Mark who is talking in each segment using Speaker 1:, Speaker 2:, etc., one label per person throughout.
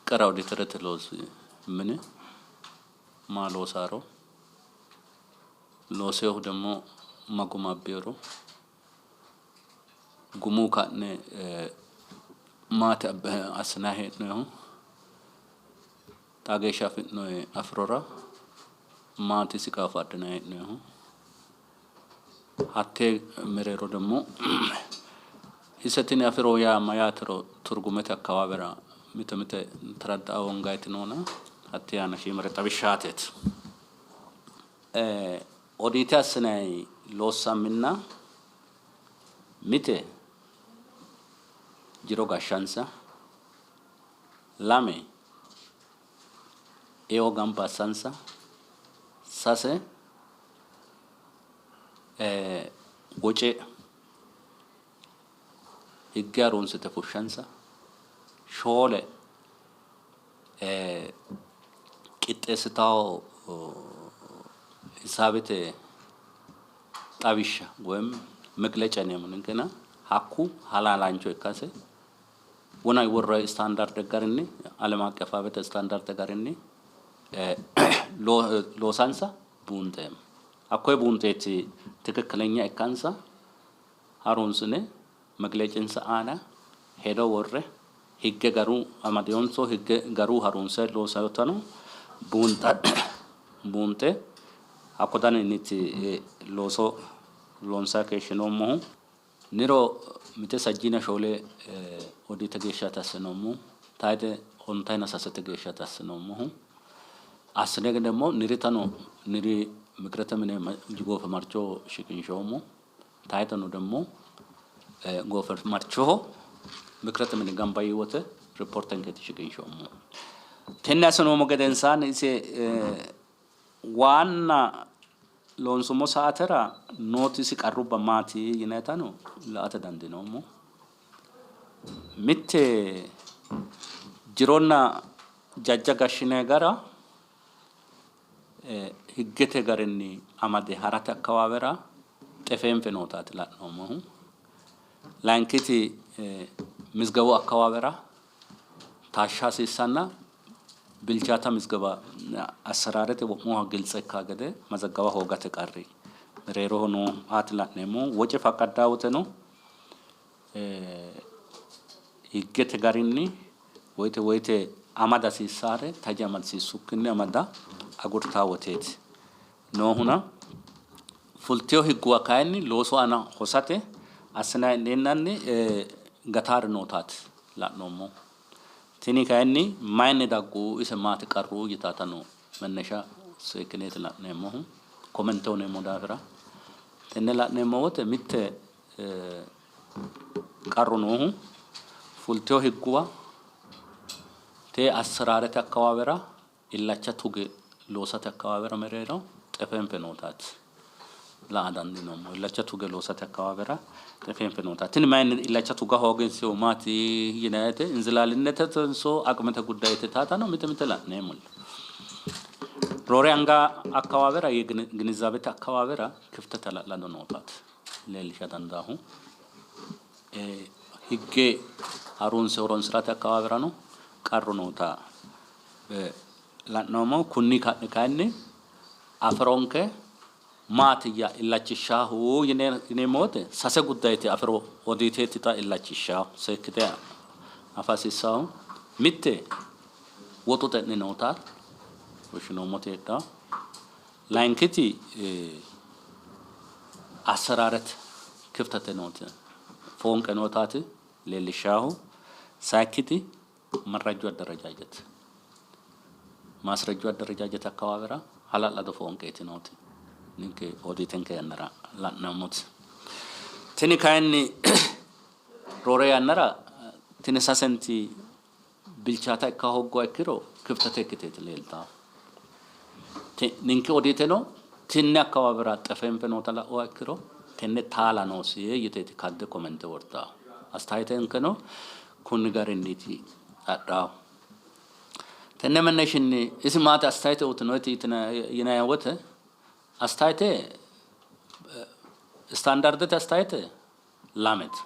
Speaker 1: Qara oditerete loosi mine maa loosaaro, loosehu ደግሞ ma guma abbinoro, gumu ka'ne maati assinanni hee'noonnihu, xaa geeshsha afi'noonni afirora maati isi qaafo adhinanni hee'noonnihu, hattee mereero ደግሞ ise tini afiro yaa mayyaatero turgumete akawaawera mite mite ተረዳአ hoongayti noona hatte aana shiimare xawishsha aateeti. Odiite assinanni loossa minna mite jiro gashshansa, lame eo gamba assansa, sase woce higge harunsite fushshansa, shoole qixxeessitawo hisaabete xawishsha ወይም መግለጫ yineemmo ninkena hakku halaalaancho ikkase wona worroonni standard garinni, ዓለም አቀፋዊት standard garinni loosansa buunxeemmo. Hakkoye buunxeeti ትክክለኛ ikkansa harunsine መግለጫንsa aana hedo worre higge garu amadiyonso higge garu harunse loosatano buunxe hakko daninniiti looso loonsanni keeshshinoommohu. Niro mite sajjiina shoole odiite geeshshaati assinoommohu. Tayxe ontayina sasete geeshshaati assinoommohu. Assine ደግሞ niritano niri ምክርete mine goofimarcho shiqinshoommo. Tayxeno ደግሞ goofimarchoho ምክርete mine gamba yii wote ripoortenkeeti shiqinshoommo. Tenne assinoommo gedensaanni ise waanna loonsummo saatera nooti isi qarrubba maati yinayitano la''ate dandiinoommo. Mitte jironna jajja gashshinanni gara higgete garinni amade harate akawaawera xefeenfe nootaati la'noommohu. Layinkiti mizgabu akawaawera taashsha hasiissanna bilchaata mizgaba assaraarete wo'muha ግልጽ ikka gede mazaggawa hoogate qarri mereeroho noo aati la'neemmohu. Woce faqqaddaa woteno higgete garinni woyte woyte amada hasiissaare taje amadisiissukkinni amada agurtaa woteeti noohuna fulteyo higguwa kayinni loosu aana hosate assinanni hee'neennanni gataari nootaati la'noommohu. Tini kayinni mayinni daggu ise maati qarru yitaatano መነሻ seekkineeti la'neemmohu comment uyineemmo daafira tenne la'neemmo wote mitte qarru noohu fulteyo higguwa tee assiraarete akawaawera illacha tuge loosate akawaawera mereero xefeenfe nootaati la''a dandiinoommo. Illacha tuge loosate akawaawera xefeenfe nootaati. Tini mayinni illacha tuga hooginsehu maati yinayete inzilaalinnetetenso aqmete ጉዳይ taatano mite mite la'neemmo. Roore anga akawaawera የግንዛቤተ akawaawera ክፍተት hala'lado nootaati leellisha dandaahu. Higge harunse horonsirate akawaawerano qarru noota la'noommo. Kunni ka'ne kayinni afironke maatiyya illachishaahu yineemmo wote sase ጉዳይቲ afiro odiiteeti xa illachishaahu seekkite afa hasiissaahu. Mitte woxu xe'ne noota woshshinoommoti heedhawo. Layinkiti assaraarete ክፍተት nooti foonqe nootaati leellishaahu. Sayikkiti መረጁ አደረጃጀት ማስረጁ አደረጃጀት አካባቢራ hala'lado foonqeeti nooti ninke odiitenke yannara la'neemmoti. Tini kayinni roore yannara tini sasenti bilchaata ikka hoogguha ikkiro ክፍተት ikkiteeti leeltawo. Ninke odiiteno tinne akawaawera xefeenfe noota la'uha ikkiro tenne taala noosi yiteeti kadde comment wortawo. Astayitenkeno kunni garinniiti adhawo. Tenne መነሽኒ isi maati astayite uyitinoyti yinanni wote astayite standardete astayite lamete.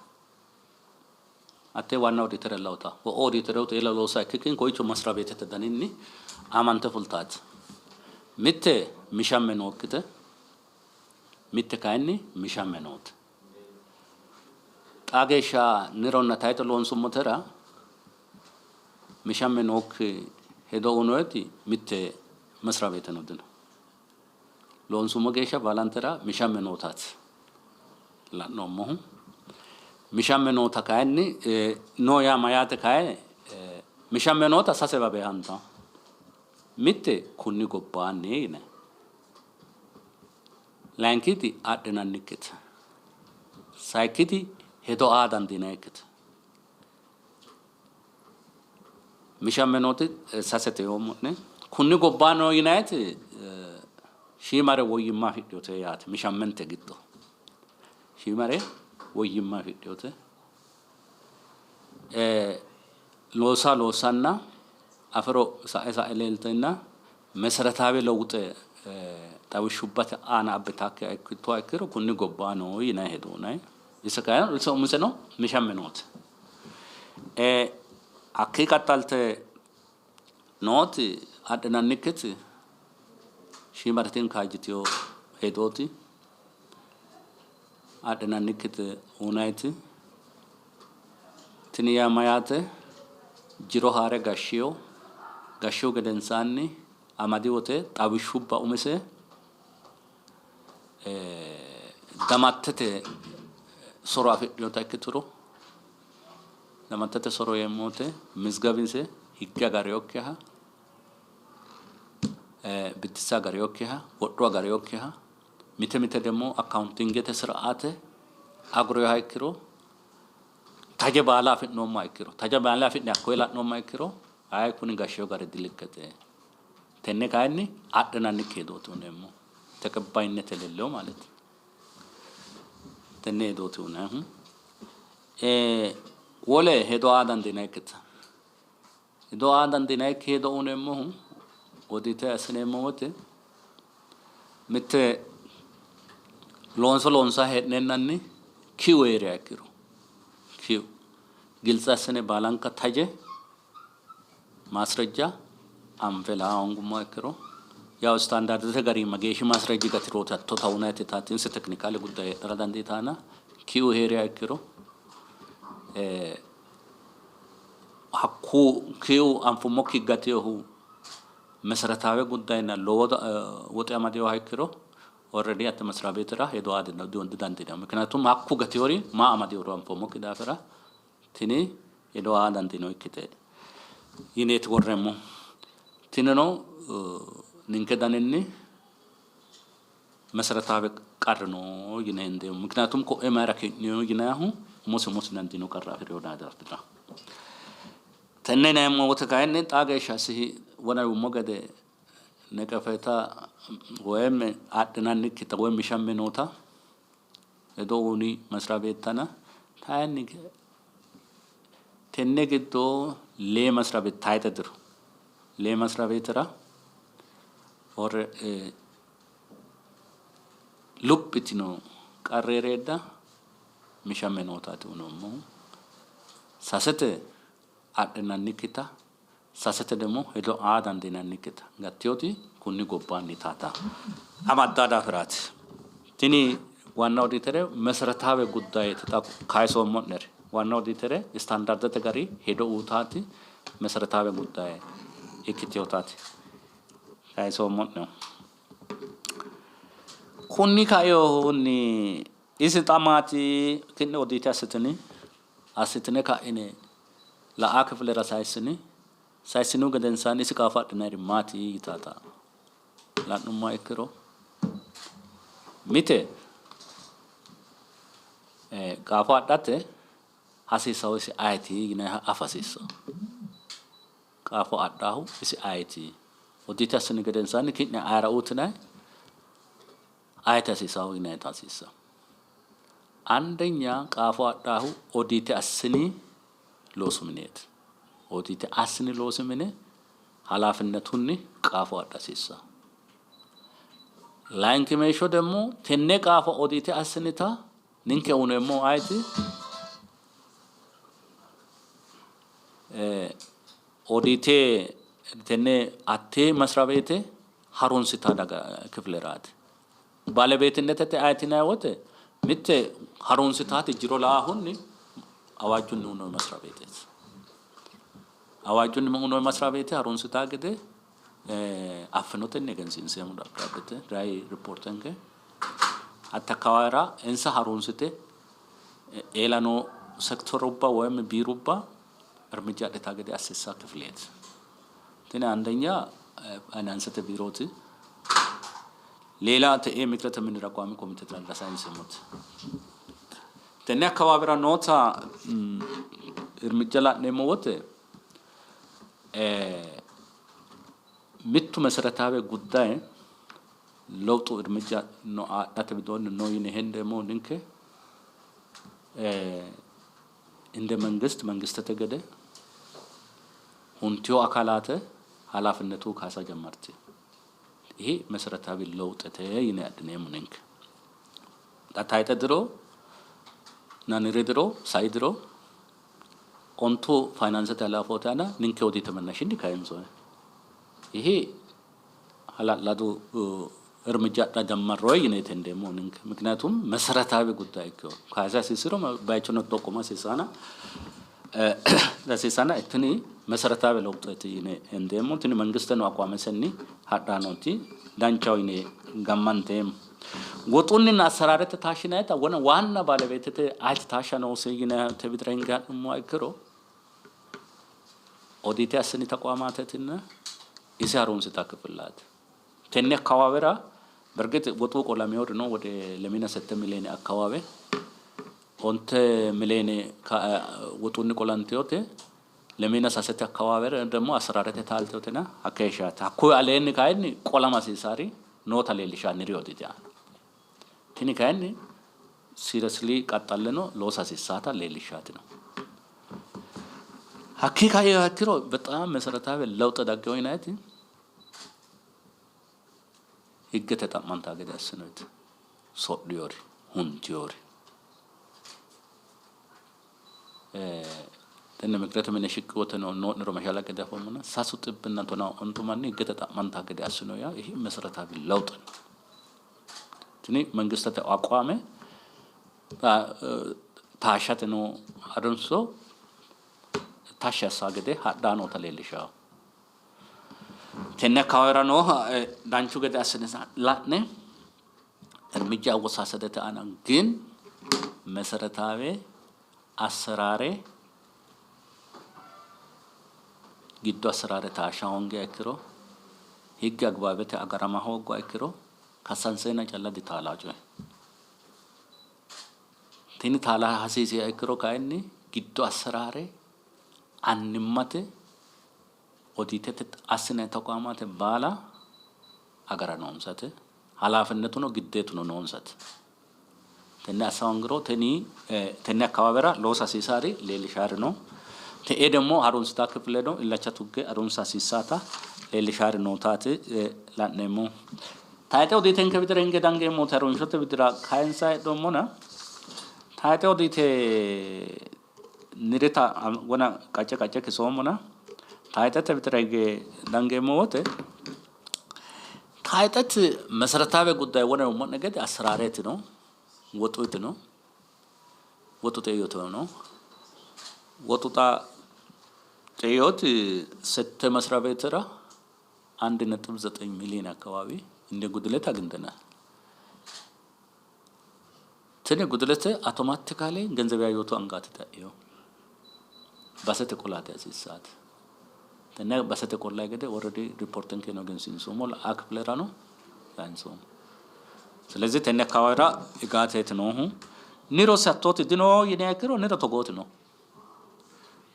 Speaker 1: Hattee waanna odiitere lawuta. Wo'o odiitereute eela loosa ikkikkinni kowiicho masriya beetete daninni aamante fultaati. Mitte mishamme nookkite, mitte kayinni mishamme noote. Xaa geeshsha nironna tayxe loonsummotera mishamme nookki hedo uyinoyeti mitte masriya beeteno dino. Loonsummo geeshsha baalantera mishamme nootaati la'noommohu. Mishamme noota kayinni noo yaa mayaate kayi mishamme noota sasewa beehantanno. Mitte kunni gobbaanni yinanni. Layinkiti adhinannikkite. Sayikkiti hedo aa dandiinannikkite. Mishamme nooti sasete yoommo'ne. Kunni gobbaanni noo yinanniti shiimare woyyimma afidhinote yaate mishammente giddo. Shiimare woyyimma afidhinote. Loossa loossanna afiro sa'e sa'e leelteenna meseretaawe lewuxe xawishshubbate aana abbitaakkiha ikkituha ikkiro kunni gobbaanni noo yinanni hedo uyinanni. Ise kayinni ise umiseno mishamme noote. Hakkii qaxxalte nooti adhinannikkiti shiimare tini kaajjitino hedooti. Adhinannikkiti uyinanniti tini yaa mayyaate? Jiro haare gashshiyo, gashshihu gedensaanni amadi wote xawishshubba umise damattete soro afidhinota ikkituro damattete soro yeemmo wote mizgawise higge agarinokkiha biddissa agarinokkiha wodho agarinokkiha mite mite demmo akkaawuntingete siraate agurinoha ikkiro taje baala afi'noommoha ikkiro taje baala afi'ne hakkoye la'noommoha ikkiro ayi kuni gashshino gari dilikkete. Tenne kayinni adhinannikki hedooti uyineemmo. Teqebbayinnete lellewo ማለት tenne hedooti uyinannihu. Wole hedo aa dandiinannikkita hedo aa dandiinannikki hedo uyineemmohu odiite assineemmo wote mitte loonso loonsanni hee'neennanni kiu heeriha ikkiro kiu giltsi assine baalanka taje maasrejja anfe laa hoongummoha ikkiro yaw istaandaardete garinni mageeshshi maasrejji gatirooti hatto tawunayiti taatinse teknikaale gudday heedhara dandiitanna kiu heeriha ikkiro hakku kiu anfummokki gatinohu meseretaawe guddayinna lowo woxe amadinoha ikkiro already hatte masriya beetira hedo aa didandiinanni. Mikniyaatum hakku gatinori maa amadinoro anfoommokki daafira Tini hedo aa dandiinoyikkite yineeti worreemmohu. Tinino ninke daninni meseretaawe qarri no yine hendeemmo. Mikniyaatum ko'e mayira ki'niyo yinayihu umosi umosi dandiino qarra afi'rino daafira. Tenne yineemmo wote kayinni xaa geeshsha isi wona yuummo gede neqefeta woyim adhinannikkita woy mishamme noota hedo uyini masriya beettana kayinni tenne giddo lee masriya beet tayxe diro lee masriya beetira hore luphitino qarri hee'reedda mishamme nootaati uyinoommohu. Sasete adhinannikkita sasete demo hedo aa dandiinannikkita gattinoti kunni gobbaanni taata amaddaa daafiraati. Tini waanna odiitere meseretaawe guddayeeti xa kayisoommo'neri. Waanna odiitere istaandaardete gari hedo uutaati meseretaawe guddaye ikkitinotaati kayisoommo'nehu. Kunni kainohunni isi xa maati ki'ne odiite assitini? Assitine ka'ine la''a kifilera sayissini. Sayissinihu gedensaanni isi qaafo adhinanniri maati yitaata la'nummoha ikkiro, mite qaafo adhate hasiissannohu isi ayeti yinanniha afa hasiissanno. Qaafo adhannohu isi ayeti? Odiite assini gedensaanni ki'ne ayera uyitinanni? Ayeti hasiisannohu yinannita hasiissanno. Andenya qaafo adhaahu odiite assini loosu mineeti. Odiite assini loosi mine halaafinnetunni qaafo adha hasiissanno. Layinkimeeshsho demmo tenne qaafo odiite assinita ninke uyineemmohu ayeti? ኦዲቴ tenne atte መስሪያ ቤቴ harunsita daga kifileraati. Balebeetinnetete ayeti yinanni wote mitte harunsitaati jiro laahunni awaajjunni uyinoonni መስሪያ ቤteeti. Awaajjunni uyinoonni መስሪያ ቤte harunsitaa gede affinotenni egensiinseemmo dabdaabbete rayi ripoortenke hatte akkawaawera insa harunsite eela noo sektorubba woyim biirubba እርምጃ adhitaa gede assissa kifileeti. Tini አንደኛ ፋይናንስete biirooti. ሌላ te'ee mikrete minira ቋሚ ኮሚቴ ላሳይንሴሞte. Tenne akkawaawera noota እርምጃ la'neemmo wote mittu መሰረታዊ ጉዳይ ለውጡ እርምጃ no adhate widoonni no yine hendeemmohu ninke እንደ መንግስት መንግስትete gede huntiyo akalaate ኃላፊነቱ ካሳ ጀመርቲ ይሄ መሰረታዊ ለውጥete yine adhineemmo ninke. Xa tayxe diro niri diro sai diro ontu ፋይናንስete halaafooti aana ninke odiite mannashinni kayinsoonni. ይሄ hala'ladu እርምጃ adha jammarroyi yineeti hendeemmohu ninke. ምክንያቱም መሰረታዊ ጉዳይ ikkewo kayisa hasiissiro bayichono xoqqoma hasiissana hasiissana tini መሰረታዊ ለውጤeti yine hendeemmo. Tini mangisteno aqwamesenni hadhannoti danchaho yine gammanteemmo. Woxunninna አሰራርete taashshinayita wona waanna balebeetete ayeti taashsha noose yinayite widira hinge ha'nummoha ikkiro ኦዲቴ assini ተቋማteetinna ise harunsita kifillaati. Tenne akkawaawera በእርግጥ ወጡ qolamewori no ወደ lemina sette miliyoone akkawaawe onte miliyoone woxunni qolanteyote lemina sasete akkawaawera ደግሞ አሰራርete taalteyotina hakkeeshshaati. Hakkuyi aleenni kayinni qolama hasiisaari noota leellishanniri odiite aana. Tini kayinni seriously qaxxalleno loosa hasiissaata leellishshaati no. Hakkii kaiha ikkiro በጣም መሰረታዊ ለውጥ daggewo yinayiti higgete xa'mantaa gede assinoyite sodhiyori huntiyori tenne mikrete mine shiqqi wote noo'nero mashalaqqe diafoommona sasu xibbinna tonaa ontu manni higgete xa'mantaa gede assino yaa ይሄ መሰረታዊ ለውጥ ነው። Tini mangistete aqwaame taashshate noo harunso tashshi assaa gede hadhaa noota leellishawo. Tenne akkawaawera nooha danchu gede assine la'ne እርምጃ አወሳሰደተ aana ግን መሰረታዊ አሰራሬ giddo አሰራሬ taashsha hoongiha ikkiro higge agbaabete agarama hoogguha ikkiro kassanseena calla ditaalaa coyi. Tini taala hasiisiha ikkiro kayinni giddo አሰራሬ annimmate odiitete assinayi ተቋማት baala agara noonsate ኃላፊነቱno giddeetuno noonsate. Tenne assa hoongiro tini tenne akkawaawera loosa hasiisaari leellishaari no. Te'ee ደግሞ harunsitaa kifile no illacha tugge harunsa hasiissaata leellishaari nootaati la'neemmohu. Tayxe odiitenke widira hinge dangeemmote harunshote widira kayinsayi hee'noommona tayxe odiite nirita wona qacce qacce kisoommona tayxete widira hinge dangeemmo wote tayxet መሰረታዊ ጉዳይ wona yummo'ne gede አሰራሬት ነው woxuyti ነው woxu xeeyyote ነው woxu xa xeeyyooti sette መስሪያ ቤትራ 1.9 ሚሊዮን አካባቢ እንደ ጉድለት አግኝተናል። Tini ጉድለት automatically ገንዘብ ያዮቱ አንጋት xe'eyo basete qolate hasiissaate. Tenne basete qollayi gede already ripoortenkeno egensiinsoommo la'a kifilerano sayinsoommo. ስለዚህ tenne akkawaawera higaateeti noohu. Niro hattooti dino yiniha ikkiro niro togooti no.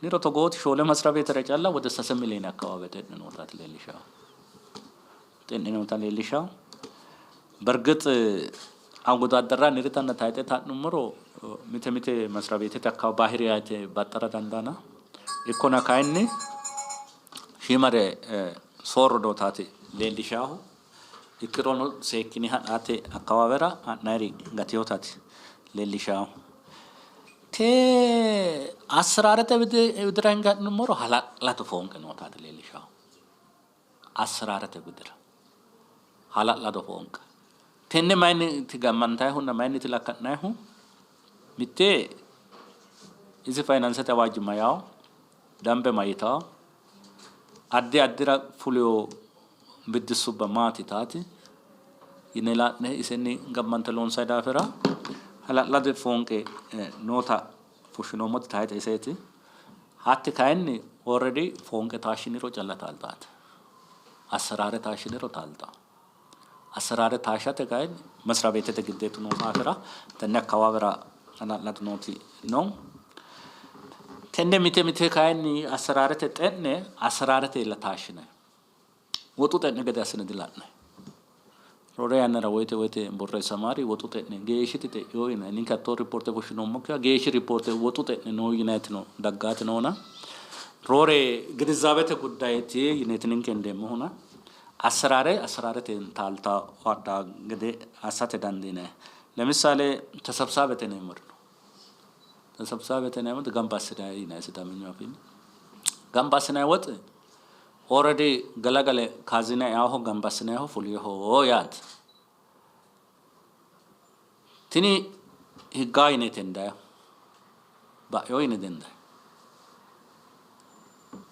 Speaker 1: Niro togooti shoole መስሪያ ቤትira calla ወደ sase miliyoone አካባቢ xe'ne nootaati leellishawo. Xe'ne noota leellishawo. በእርግጥ አወዳደራ niritanna tayxe ha'nummoro mite mite መስሪያ ቤtete akkawa bahiriyaate baxxara dandaana. Ikkona kayinni shiimare soorro nootaati leellishaahu. Ikkirono seekkine ha'rate akkawaawera ha'nayiri gateyotaati leellishaahu. Tee assiraarete widira hinge ha'nummoro hala'lado foonqe nootaati leellishaahu. Assiraarete widira hala'lado foonqe. Tenne mayinniti gammantayihunna mayinniti lakka'nayihu? Mitte isi fayinaansete awaajji mayawo, dambe mayitawo, addi addira fuliyo biddissubba maati yitaati yine la'ne isenni gammante loonsayi daafira hala'lado foonqe noota fushshinoommoti tayixe iseeti. Hatti kayinni already foonqe taashshiniro calla taaltaate. Assaraare taashshiniro taaltawo. Assaraare taashshate kayinni መስሪያ ቤትete giddeetu noo daafira tenne akkawaawera hala'lado nooti no. Tenne mite mite kayinni assaraarete xe'ne assaraarete illa taashshinay. Woxu xe'ne gede assine dila'nay. Roore yannara woyte woyte borreessamaari woxu xe'ne geeshshiti xe'ino yinanni. Ninke hattoo ripoorte fushshinoommokkiha geeshshi ripoorte woxu xe'ne no yinayiti no daggaati noona. Roore ginizaabete guddayeeti yineeti ninke hendeemmohuna. Assaraare assaraarete taalta hadhaa gede assate dandiinanni. Lemisaale tesebsaabete yineemmori no. Tesebsaabete yineemmoti gamba assinanni yinanni Sidaaminyu afiinni. Gamba assinanni woxi already galagale kaazina eaho gamba assinanniho fulinoho yaate. Tini higgaa yine tendayo ba'yo yine dendayo.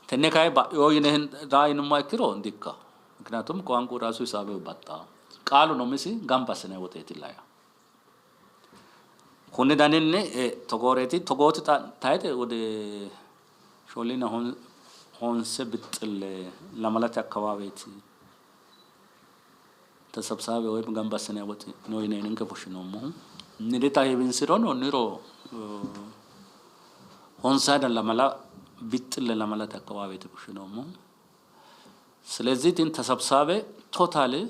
Speaker 1: Tenne kayi ba'yo yine raa yinummoha ikkiro dikkawo. ምክንያቱም ቋንቋ ራሱ ሂሳቡ baxxawo. Qaaluno umisi gamba assinanni woxeetilla yaa. Kunni daninni togooreeti. Togooti tayxe ወደ shoolina honse bixxille lamalate akkawaaweeti ተሰብሳቢ ወይም gamba assinanni woxi no yine ninke fushshinoommohu. Nirita heewinsiro niro honsayina lamala bixxille lamalate akkawaaweeti fushshinoommohu. ስለዚህ tin ተሰብሳቤ totally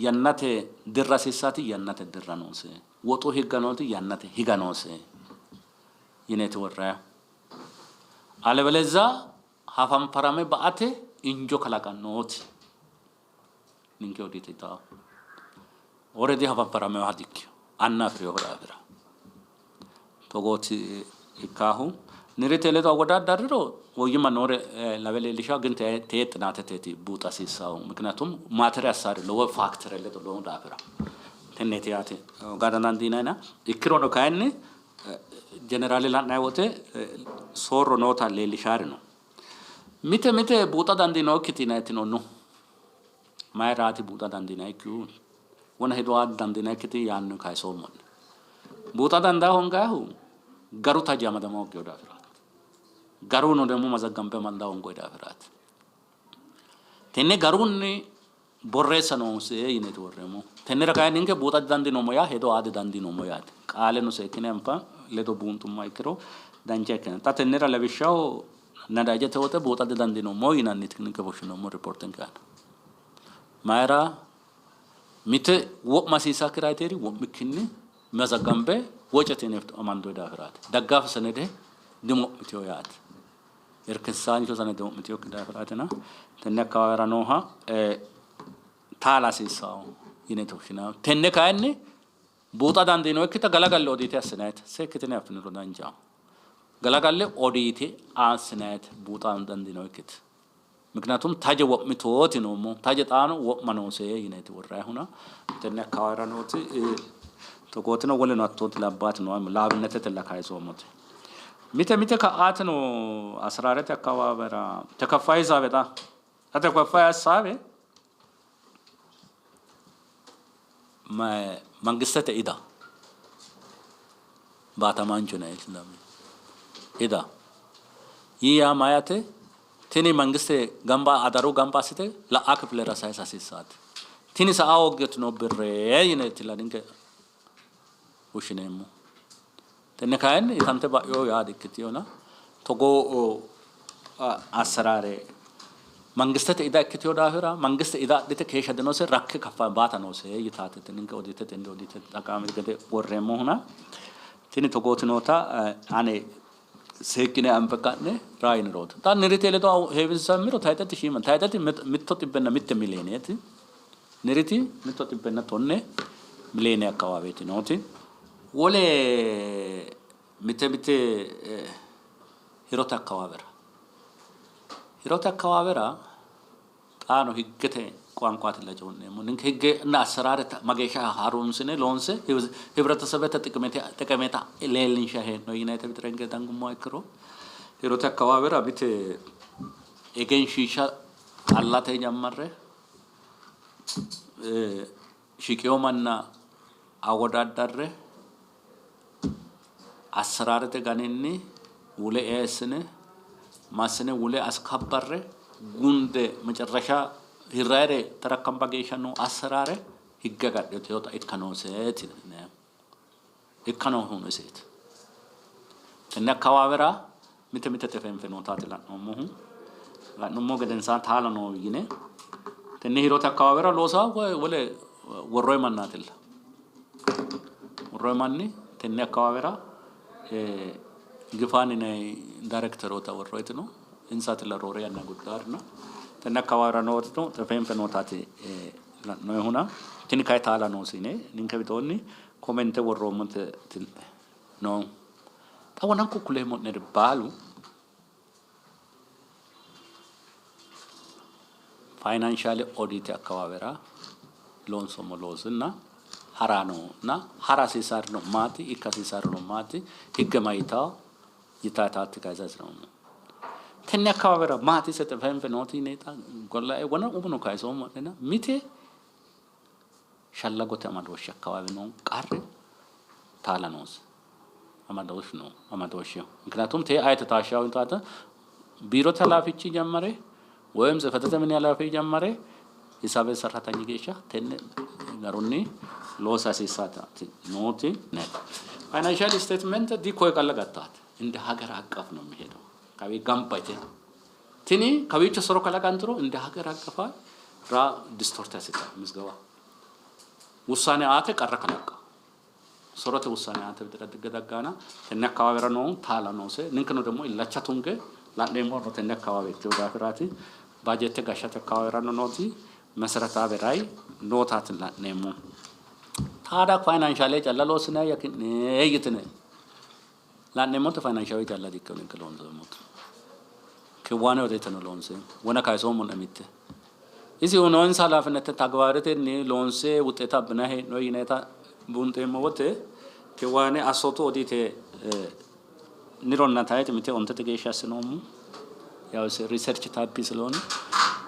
Speaker 1: yannate dirra hasiissaati yannate dirra noose. Woxu higga nooti yannate higa noose yineeti worrayihu. Alebeleza hafanfarame ba''ate injo kalaqannooti ninke odiite yitawo. Already hafanfarameha dikkino anna afi'rinohu daafira. Togooti ikkaahu. Nirite ledo awodaaddarriro woyyimma noore lawe leellishawo ግን tee xinaateteeti buuxa hasiissahu. ምክንያቱም matter assaari lowo factor ledo lowo daafira. Tenneeti yaate gada dandiinayina. Ikkirono kayinni generally la'nayi wote soorro noota leellishaari no. Mite mite buuxa dandiinookkiti yinayiti no. Mayiraati buuxa dandiinayikkihu? Wona hedo aa dandiinayikkiti yaanno kayisoommo'ne. Buuxa dandaa hongayihu garu taje amadama hooggeyo daafiraati. Garuno ደግሞ mazagambe amanda hoongoyi daafiraati. Tenne garunni borreessa noose yineeti worreemmohu. Tennera kayinni ninke buuxa didandiinoommo yaa hedo aa didandiinoommo yaate. Qaaleno seekkine anfa ledo buunxummoha ikkiro dancha ikkanno. Xa tennera lawishshaho nadaajete woxe buuxa didandiinoommo yinanniiti ninke fushshinoommo ripoortenke aana. Mayira mite wo'ma hasiissaa criteria wo'mikkinni mazagambe wocete yine amandoyi daafiraati. Daggaafe senede dimo'mitiyo yaate. Irkisaancho sanede wo'mitiyokki daafiraatina tenne akkawaawera nooha taala hasiissawo yine fushshinayi. Tenne kayinni buuxa dandiinoyikkita galagalle odiite assinayite seekkitine affiniro danchaho. Galagalle odiite assinayite buuxa dandiinoyikkiti. ምክንያቱም taje wo'mitooti noommo taje xaano wo'ma noose yineeti worrayihuna tenne akkawaawera nooti togootino woleno hattooti labbaati no laabinetete kayisoommote. Mite mite ka'aatino asiraarete akkawaawera ተከፋይ ሂሳቤ xa xa ተከፋይ ሀሳቤ መንግስትete ida baatamaancho yinanni ida yii yaa mayyaate tini mangiste gamba adaru gamba assite la'a kifilera sayisa hasiissaate. Tini sa'a hooggetino birre yineeti ninke fushshineemmo. Tenne kayinni itante ba'yo yaa dikkitiyona togoo assaraare mangistete ida ikkitiyo daafira mangiste ida adhite keeshsha dinose rakke kaffa baata noose yitaate ninke odiitete indi odiitete xaqaame gede worreemmohuna tini togooti noota ane seekkine anfe ka'ne raa yinirooti. Xa nirite ledo heewisammiro tayxeti shiima tayxeti mitto xibbenna mitte miliyooneeti. Niriti mitto xibbenna tonne miliyoone akkawaaweeti nooti. Wole Mite mite hirote akawaawera hirote akawaawera xaano higgete ቋንቋ ለጨውኔሞ ninke higge እና አሰራር mageeshsha harunsine loonse ህብረተሰበተ ጠቀሜታ leellinsha hee'no yinayte bitirenke dangummo ikkiro hirote akawaawera mite egenshiishsha xallate ጀመረ shiqiyo manna awodaaddarre አሰራርete ganinni wule eessine massine wule askabbarre gunde መጨረሻ hirrayre tarakkamba geeshsha noo አሰራሬ higge agadhiteewota ikka nooseeti ikka noohuno iseeti. Tenne akawaawera mite mite xefenfe nootaati la'noommohu la'nummo gedensaani taala noo yine tenne hirote akawaawera loosa wole worroyi mannaatilla. Worroyi manni tenne akawaawera gifaani yinayi daayirekiteroota worroyiti no insaatilla roore yanna guddaarina tenne akawaawera nootino xefenfe nootaati la'noyihuna tini kayi taala noosi yine ninke widoonni komente worroommote no. Xa wonanku kuleemmo'neri baalu financial audit akawaawera loonsoommo loosinna hara noonna hara hasiisaarino maati ikka hasiisaarino maati higge mayitawo yitaataatti kayisa hasiroommo. Tenne akawaawera maati ise xefenfe nooti yineeta gollae wona umuno kayisoommo'nena mite shallagote amadooshshi akawaawe noo qarri taala noosi amadooshshu no amadooshsheho ምክንያቱም ቴ አይተ ታሻው ታተ ቢሮተ ኃላፊቺ ጀመረ ወይም ጽሕፈተ mini ኃላፊ ጀመረ ሂሳብ ሰራተኛ geeshsha tenne garunni loosa hasiissaati nooti financial statement ዲኮ ቀለጋታት እንደ ሀገር አቀፍ ነው የሚሄደው ካቢ ጋምባይቴ tini kawiicho soro kalaqanturo እንደ ሀገር አቀፋ ራ distort ያስጣ ምዝገባ ውሳኔ aate qarra kalaqqa sorote ውሳኔ aate bidira daggana tenne akawaawera noo taala noose ninkeno ደግሞ illacha tunge la'neemmo no tenne akawaawe ikkitewo daafiraati baajeette gashshate akawaawera nooti መሰረታዊ ራዕይ nootaati la'neemmo ታዲያ financial calla loosinayi yaki'ne yitine la'neemmote financial calla dikkino ninke loonseemmoti ክዋኔ ወደተነ loonseemmo wona kayisoommo'ne mitte isi noonsa ኃላፊነት ተግባረtenni loonse ውጤት abbinayi hee'noyi yinayita buunxeemmo wote ክዋኔ assootu odiite nironna tayxe mite ontete geeshsha assinoommo ያው research type ስለሆነ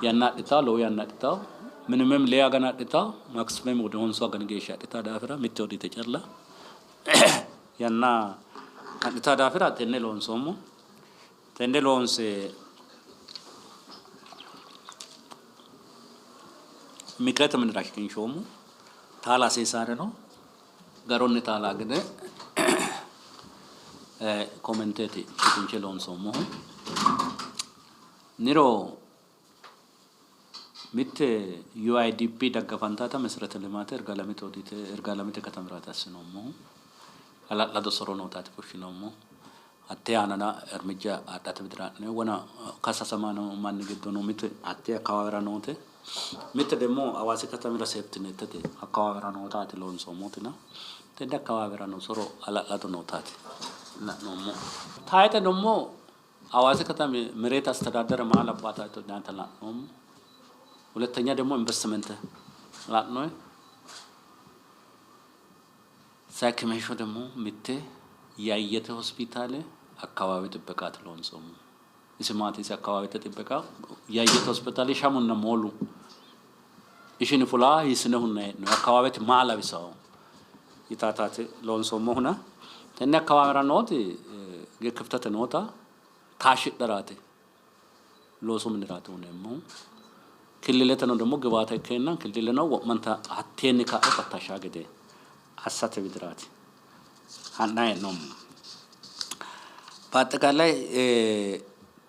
Speaker 1: yanna adhitawo lowo yanna adhitawo minimum lee agana adhitawo maximum ወደ honsu agani geeshsha adhitawo daafira mitte odiite calla yanna adhitawo daafira tenne loonsoommo tenne loonse ምክረተ minira shiqinshoommo taala hasiisaareno garunni taala gede komenteeti shiqinshe loonsoommohu niro mitte UIDP daggafantata መሰረተ ልማት ይርጋለምete odiite ይርጋለምete katamiraati assinoommohu hala'lado soro nootaati fushshinoommohu hatte aanana እርምጃ adhate widira ha'ne wona kassasama noo manni giddo no mite hatte akawaawera noote mitte ደግሞ hawaasi katamira safety netete akawaawera nootaati loonsoommotina tenne akawaawera no soro hala'lado nootaati la'noommo tayxe ደግሞ hawaasi katami መሬት አስተዳደር maal abbaataati ናንተ la'noommo ሁለተኛ ደግሞ ኢንቨስትመንት la'noy ሳኪሜሾ ደግሞ mitte ያየተ ሆስፒታል አካባቢ ጥበቃት loonsoommo isi maati isi akawaawete ጥበቃ ያየተ ሆስፒታል shamunna moolu ishini fulaa hiissine hunnayi hee'noyi akawaawete maa lawisawo yitaataati loonsoommohuna tenne akawaawera nooti ክፍተት noota taashshidharaati loosu miniraati uyineemmohu ክልleteno ደግሞ ግብአተ ikkeenna ክልልeno wo'manta hatteenni ka'e fattashaa gede assate widiraati ha'nayi hee'noommo. በአጠቃላይ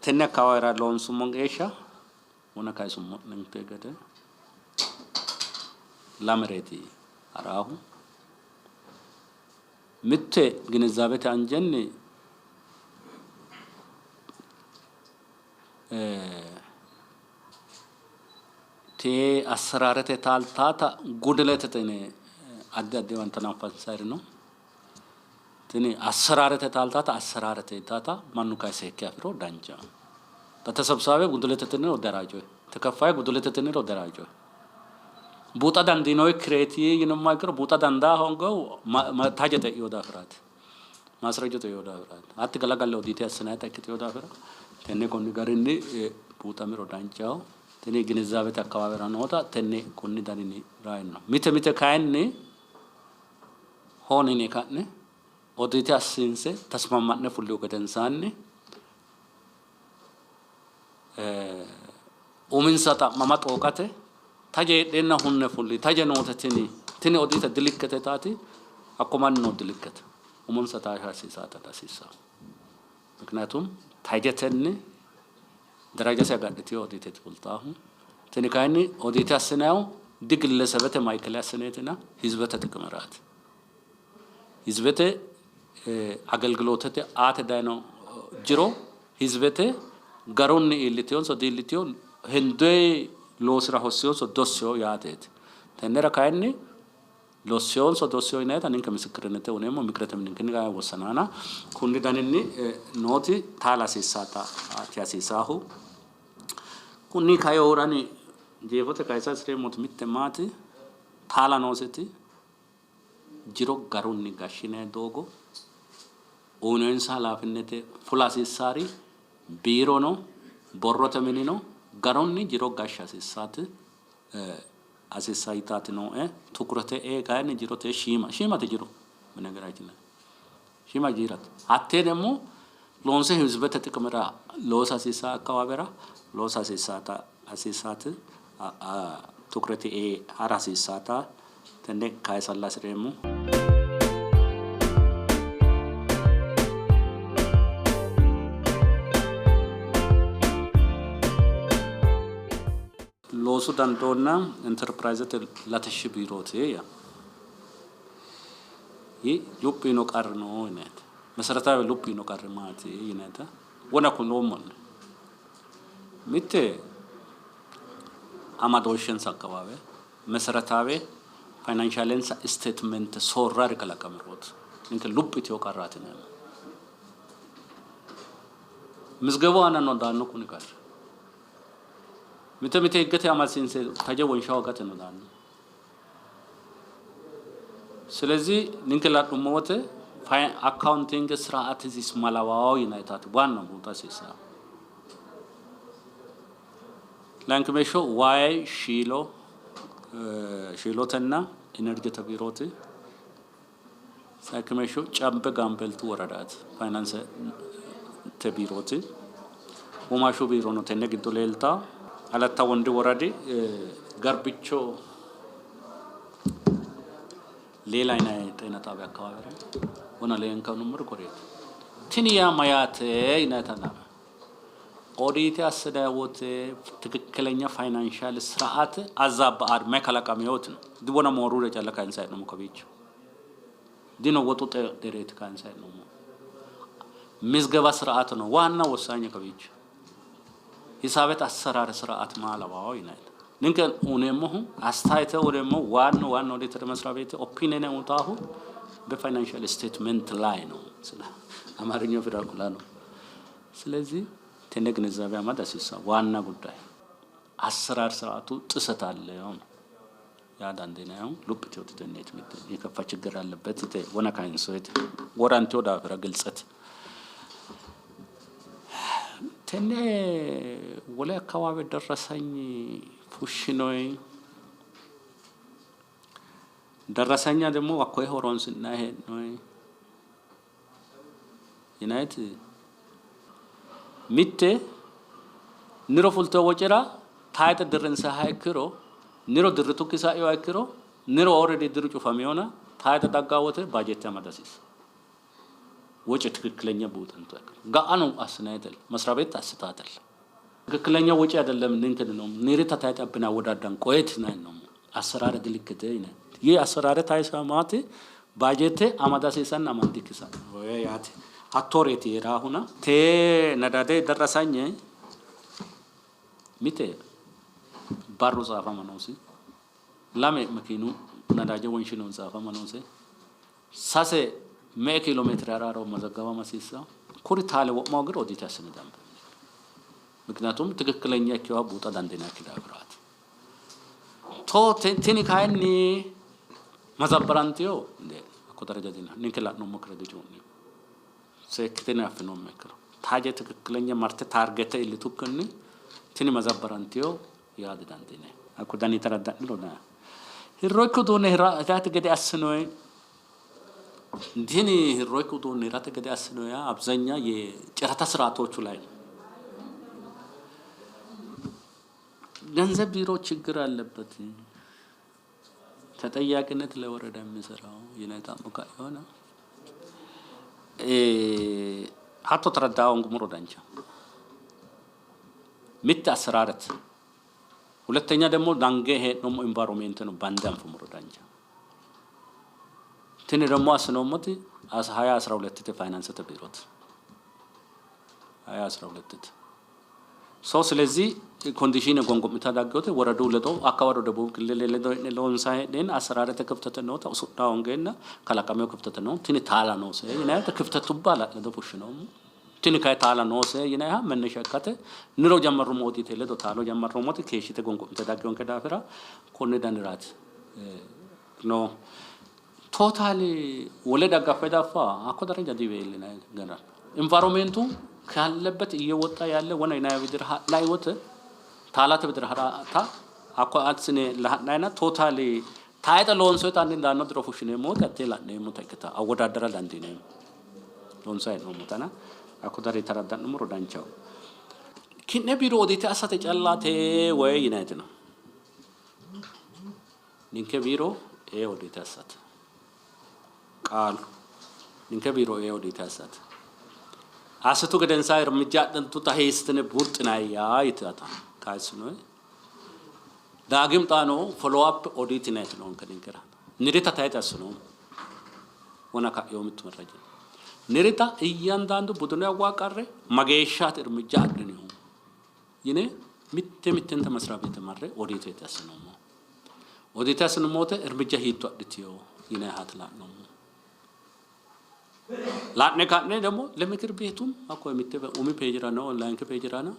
Speaker 1: tenne akawaawera loonsummo geeshsha wona kayisummo'nente gede lamereeti haraahu mitte ግንዛቤte anjenni tee assaraarete taaltaata gudiletete yine addi addiwa intana anfansayiri no. Tini አሰራረተ ታልታታ አሰራረተ ታታ ማኑ ካይ seekke afiro dancha ተሰብሳቢ ጉድለተ ትንሮ ደራጆ ተከፋይ ጉድለተ ትንሮ ደራጆ buuxa dandiinoyikkireeti yinummoha ikkiro buuxa dandaa hoongohu taje xe'ino daafiraati. Maasrajju xe'ino daafiraati. Hatti galagalle odiite assinannita ikkitino daafira tenne konni garinni buuxamiro danchaho. Tini ginizaabete akkawaawera noota tenne konni daninni raayino. Mite mite kayinni hoonine ka'ne odiite assiinse tasmamma'ne fullihu gedensaanni uminsa xa'mama xooqate taje heedheenna hunne fulli taje noote tini tini odiite dilikkete taati hakko mannino dilikkete umonsa taashsha hasiisaata hasiissanno. ምክንያቱም tajetenni darajase agadhitino odiiteeti fultaahu. Tini kayinni odiite assinayihu digillesebete maikele assineetina hizibete xiqimeraati. Hizibete agelgilootete aate dayino jiro hizibete garunni iilliteyonso diilliteyo hendoyi loosira hosseyonso dosseyo yaateeti. Tennera kayinni losseyonso dosseyo yinayita ninke misikirinete uneemmo mikirete mininkenni kayi wossanana kunni daninni nooti taala hasiissata hasiisaahu. Kunni kayoorani jeefote kayisa hasireemmoti mitte maati taala nooseti jiro garunni gashshinayi doogo uyinoyinsa halaafinnete fula hasiissaari biirono borrote minino garunni jiro gashsha hasiissaati hasiissa yitaati nooe. Tukurete ee kayinni jirote shiima shiimate jiro በነገራችን ላይ shiima jirate hattee ደግሞ loonse hizibete xiqimira loosa hasiissa akkawaawera loosa hasiissaata hasiissaati tukurete ee hara hasiissaata tenne kayisalla hasireemmo. Loosu dandoonna interpirayizete latishshi biirooti yaa ይህ luphi yino qarri no yinayite መሰረታዊ luphi yino qarri maati yinayita wona kulloommo'ne. Mitte amadooshshensa akkawawe መሰረታዊ ፋይናንሻሌንሳ statement soorrari kalaqamirooti ninke luphi yiteyo qarraati yineemmo. Mizgebu aanano daanno kuni qarri. Mite mite higgete amadisiinse taje wonsha hoogateno daanno. ስለዚህ ninke la'nummo wote accounting ስርዓት እዚህ malawawo yinayitaati ዋናው buuxa hasiissanno. Layinkimeeshsho wayi shiilo shiilotenna enerjete biirooti. Sayikkimeeshsho Cambe Gaambeltu woradaati ፋይናንስete biirooti. Womaashshu biirono tenne giddo leeltawo. Alatta Wondi woradi Garbicho ሌላ yinayi ጤና ጣቢያ አካባቢራ wona leenkanummori koreeti. Tini yaa mayyaate yinayita ኦዲት assinanni wote ትክክለኛ financial ስርዓት አዛባ መከላቀሚዎት ነው diwona moorure calla kayinsayi hee'noommo kowiicho dino woxu dereeti kayinsayi hee'noommo ምዝገባ ስርዓት ነው ዋና ወሳኝ kowiicho ሂሳበት አሰራር ስርዓት ማለባው ይናል ninke uneemmohu አስተያየት ደግሞ ዋና ዋና ኦዲተር መስሪያ ቤት opinion uyitaahu በ financial statement ላይ ነው። ስለ አማርኛው ፊዳኩላ ነው። ስለዚህ tenne ግንዛቤ amada hasiissanno ዋና ጉዳይ አሰራር ስርዓቱ ጥሰት አለ ነው። ያ dandiinayihu luphi yiteyooti tenneeti mitte የከፋ ችግር አለበት wona kayinsoyite woranteyo daafira ግልጸት tenne wole አካባቢ ደረሰኝ fushshinoyi ደረሰኛ ደግሞ hakkoye horonsi'nayi hee'noyi yinayiti mitte niro fulteyo wocira tayxe dirrinsayiha ikkiro niro dirritukki sa'inoha ikkiro niro already diru cufameyona tayxe daggaa wote baajeette amada hasiissanno. ወጪ ትክክለኛ buuxantu ga'ano assinaytel መስሪያ ቤት አስታተል ትክክለኛ ወጪ አይደለም እንትን ነው ኒሪታ ታይጠብና ወዳዳን ቆየት ናይ ነው አሰራር ድልክተ ይነ ይህ አሰራር ታይሰማት ባጀቴ አማዳ ሲሰን አማንቲክሳ ወይ ያት አቶሬቲ ራሁና ቴ ነዳዴ ደረሰኝ ሚቴ ባሩ ጻፈ መኖሲ lame makiinu nadaaje wonshinoon ጻፈ መኖሲ sase Me''e kiilo meetire ha'raro mazagabama hasiissanno? Kuri taale wo'ma hoogiro odiite assine danfanni. ምክንያቱም ትክክለኛ ikkiwa buuxa dandiinannikki daafiraati. To tini kayinni mazabbarantino እንዴ hakko daraja dino ninke la'nummokkire dicuu'nino seekkitine affinoommo ikkiro taje ትክክለኛ marte taargete iillitukkinni tini mazabbarantino yaa didandiinanni. Hakko dani taradda'niro hirroykki uduunne hirate gede assinoyi tini hirroykki uduunne hirate gede assinoyi አብዛኛ የጨረታ ስርዓቶቹ ላይ ነው። ገንዘብ ቢሮ ችግር አለበት። ተጠያቂነት ለወረዳ የሚሰራው የነጣ ሙካ የሆነ ሀቶ ተረዳውን ጉምሮ ዳንቻ ምት አሰራረት ሁለተኛ ደግሞ ዳንጌ ሄኖሞ ኢንቫይሮንሜንት ነው ባንዳንፍ ሙሮ ዳንቻ tini ደግሞ አስኖሞት 2012 ተ ፋይናንስ ተቢሮት 2012 ሰው ስለዚህ ኮንዲሽን ጎንጎምታ ዳገውተ ወረዱ ለዶ አካባዶ ደቡብ ክልል ለዶ ለወንሳ ሄደን አሰራረተ ክፍተት ነው ተውሱዳ ወንገና ከላቀመው ክፍተት ነው tini ታላ ነው ሰ ይና ተክፍተቱ ባላ ለዶ ፑሽ ነው tini kay taala noose yinayiha መነሻ ikkate niro jammarrummooti yite ledo taalo jammarrummooti keeshshite gongo'mite dagginonke daafira konni daniraati no ቶታሊ ወለ ደጋፈ ዳፋ አኮ ደረጃ ዲቤ ይልና ገና ኢንቫይሮንሜንቱ ካለበት እየወጣ ያለ ወና ይና ብድር ላይ ወት ታላት ብድር ሀራታ አኮ አትስኔ ለሃናይና ቶታሊ ታይጠ ሎንሶ ታን እንዳኖ ድሮፉሽኔ ሞት አቴላ ነሞ ተከታ አወዳደራ ዳንዲኔ ሎንሳይ ነው ሞታና አኮ ዳሪ ተራዳን ምሮ ዳንቻው ኪነ ቢሮ ኦዲት አሳተ ጨላቴ ወይ ይናይት ነው ኒንከ ቢሮ ኤ ኦዲት አሳተ ቃሉ ኒንከ ቢሮ ኤ ኦዲት አሳተ አስቱ ገደንሳ እርምጃ አጥንቱ ታሄስትነ ቡርጥናያ ይታታ ካይስኖ ዳግም ጣኖ ፎሎ አፕ ኦዲት ናይት ነው ከኒንከራ ንሪታ ታይታስ ነው ወና ካዮምት መረጃ ንሪታ እያንዳንዱ ቡድኑ ያዋቀረ ማጌሻት እርምጃ አድን ይሁን ይኔ ሚቴ ሚቴን ተመስራ ቤት ማረ ኦዲት ይታስ ነው ኦዲት ያስነሞተ እርምጃ ሂቱ አድትዮ ይኔ ሀትላ ነው ላኔ ካኔ ደግሞ ለምክር ቤቱም አኮ የሚቴ ኡሚ ፔጅራ ነው ላንክ ፔጅራ ነው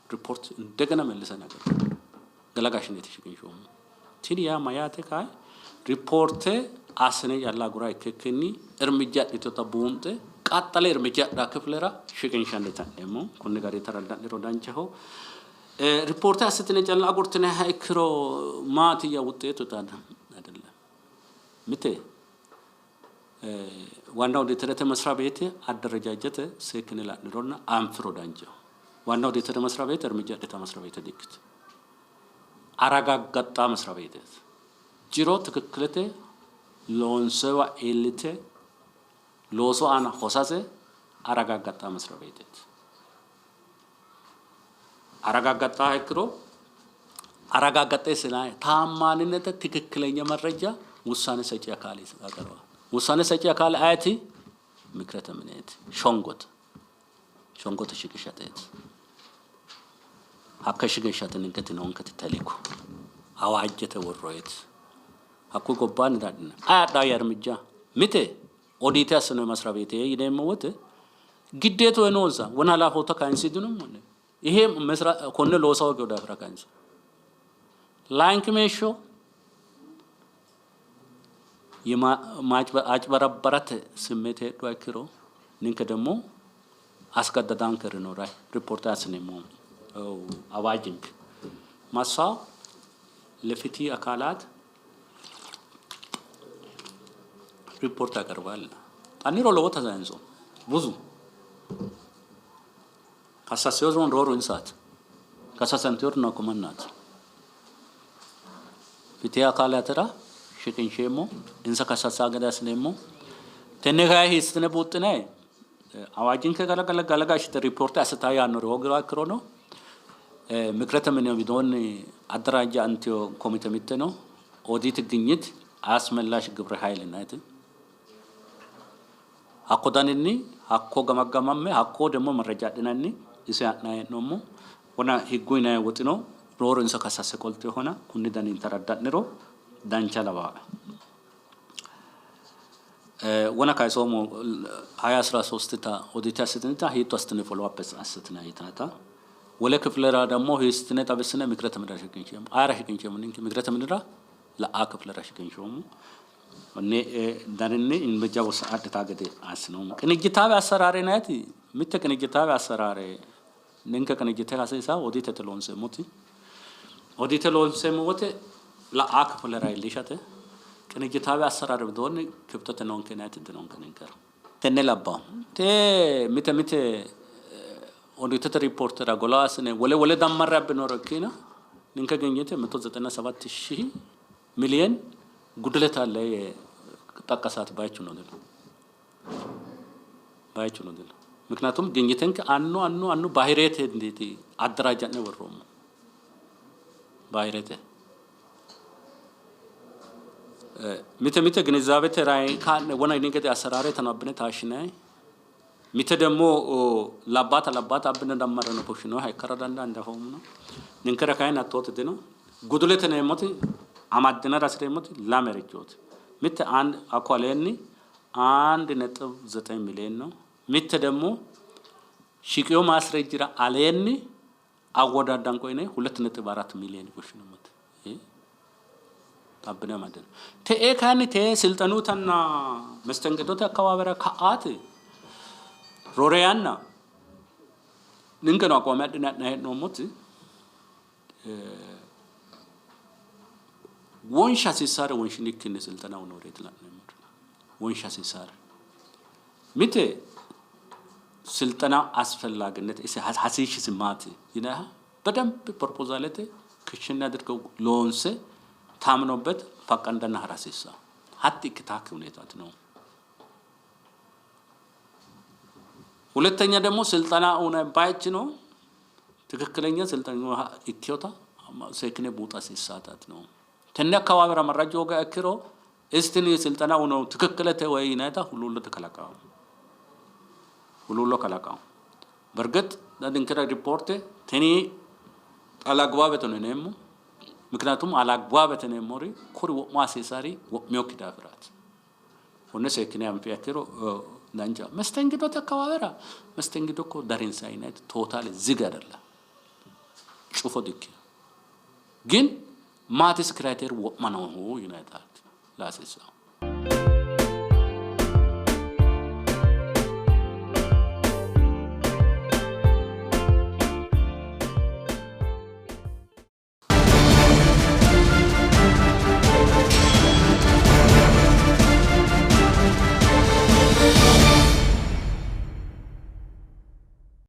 Speaker 1: ሪፖርት እንደገና መልሰ ነገር ገለጋሽነት ሽቅንሾሙ ቲን ያ ማያቴ ካይ ሪፖርቴ አስኔ ያላ ጉራ ይከከኒ እርምጃ ዲቶታ ቡምጤ ቃጠለ እርምጃ ዳ ክፍለራ ሽቅንሻ ለታኔሞ ኩኒ ጋር የተረዳን ሮዳንቸሆ ሪፖርት አስትነ ጨላ አጉርትነ ሃይክሮ ማትያ ውጤቱ ታዳ አይደለም ምቴ ዋናው ኦዲተር መስሪያ ቤት አደረጃጀት ሴክን ላንሮና አንፍሮ ዳንጀው ዋናው ኦዲተር መስሪያ ቤት እርምጃ ዲታ መስሪያ ቤት ዲክት አረጋጋጣ መስሪያ ቤት ጅሮ ትክክለቴ ሎንሰዋ ኤልቴ ሎሶ አና ሆሳሴ አረጋጋጣ መስሪያ ቤት አረጋጋጣ አይክሮ አረጋጋጣ ስላ ታማኝነት ትክክለኛ መረጃ ውሳኔ ሰጪ አካል ያቀርባል። ውሳኔ ሰጪ አካል አይቲ ምክረተ ምኔት ሾንጎት ሾንጎት ሽቅሸቴት ሀከ ሽቅሸትን እንከት ነው እንከት ተሊኩ አዋጀተ ወሮየት ሀኩ ጎባን ዳድነ አያዳ የእርምጃ ምቴ ኦዲት ያስነ መስሪያ ቤት ይደመወት ግዴቶ ነውዛ ወና ላፎታ ካንሲድኑም ይሄ መስራ ኮነ ሎሳው ገዳ ፍራ ካንሲ ላንክ ሜሾ የማጭበረበረት ስሜት ሄዶ አይክሮ ንንከ ደግሞ አስገደዳን ከርኖ ራይ ሪፖርት ያስነሞ አዋጅንክ ማሳ ለፍትህ አካላት ሪፖርት ያቀርባል። አኒሮ ለቦ ተዛንጾ ብዙ ካሳሲዮን ሮሮ እንሳት ካሳሰንቲዮር ነው ኮመናት ፍትህ አካላት ራ ሽቅንሼሞ እንሰ ከሰሳ ገዳስኔሞ ተነጋይ ሂስትነ ቡጥነ አዋጅን ከገለገለ ገለጋሽ ሪፖርት አስታ ያኖር ወግራ ክሮ ነው ምክረተ ምን ቢዶን አደራጃ አንቲዮ ኮሚቴ ሚተ ነው ኦዲት ግኝት አስመላሽ ግብረ ኃይል ናይት ሀኮ ዳንኒ ሀኮ ገመገማሜ ሀኮ ደግሞ መረጃ ድናኒ እሰ ያናይ ነሞ ወና ህጉ ይና ወጥኖ ሮር እንሰ ከሳሰ ቆልት የሆነ ኩኒ ዳኒን ተረዳንሮ ዳንቻ ለባ Wona kaysoommo ሀያ አስራ ሶስት ኦዲት assitinita hiitto assitine follow up assitinanni yitanota wole kifilera ደግሞ hiissitine xawissine ምክረተ minira shiqinsheemmo ayera shiqinsheemmo ninke ምክረተ minira la'a kifilera shiqinshoommo konne daninni እርምጃ adhitaa gede assinoommo ቅንጅታዊ አሰራሬ ናይቲ mitte ቅንጅታዊ አሰራሬ ninke ቅንጅte hasiisa ኦዲtete loonseemmoti ኦዲte loonseemmo wote la'a kifilera iillishate ቅንጅታዊ አሰራር widoonni ክፍተት noonke yinanniti dinonke ninkera tenne labbawo te mite mite ኦዲtete ripoortera gola assine wole wole dammarre abbinoro ikkina ninke ግኝት 197 ሺህ ሚሊየን ጉድለት አለ ጠቀሳት ባይቹ ነው ድል ባይቹ ነው ድል ምክንያቱም ግኝትን አኑ አኑ አኑ ባህሬት እንዴት አደራጃነ ወሮሙ ባህሬት mite mite ግንዛቤ ተራይ ካነ ወና ንገደ አሰራሬ ተናብነ ታሽነ mite ደግሞ labbata labbata abbine dammare ነው fushshino ikkara dandaa ndafoommo no ninkera kayinni hattooti dino gudulete neemmoti amaddinara hasireemmoti lamerichooti mitte አንድ hakko aleenni 1.9 ሚሊዮን ነው። mitte ደግሞ shiqiyo ማስረጅራ aleenni አወዳዳን ቆይነ 2.4 ሚሊዮን fushshinommoti abbine amaddino te'ee kayinni te'ee silxanuutanna መስተንግዶte akkawaawera ka'aati roore yanna ninkeno aqwaame adhine adhina hee'noommoti wonsha hasiissaare wonshinikkinni silxanaho nooreeti la'neemmori wonsha hasiissaare mite ስልጠና አስፈላጊነት hasiishshisi maati yinayiha በደንብ ፕሮፖዛሌte ክሽን አድርገው loonse ታምኖበት faqqandanna hara hasiissawo hatti ikkitaakki ሁኔታati noohu ሁለተኛ ደግሞ ስልጠና uyinanni baychi ነው ትክክለኛ ስልጠና ikkewota seekkine buuxa hasiissaataati noohu tenne akkawaawera marraju hoogiha ikkiro istini ስልጠና uyinohu ትክክለte ወይ yinayita huluullote kalaqawo huluullo kalaqawo በእርግጥ ninkera ሪፖርte tini አላግባብete ነው yineemmo ምክንያቱም አላግባብete yineemmori kuri wo'ma hasiisari wo'minokki daafiraati konne seekkine anfiha ikkiro danchaho መስተንግዶte akkawaawera መስተንግዶ እኮ darinsayi yinayiti totally ዝግ አይደለም cufo dikkino ግን maatis criteria wo'ma noohu yinayitaati la hasiissawo.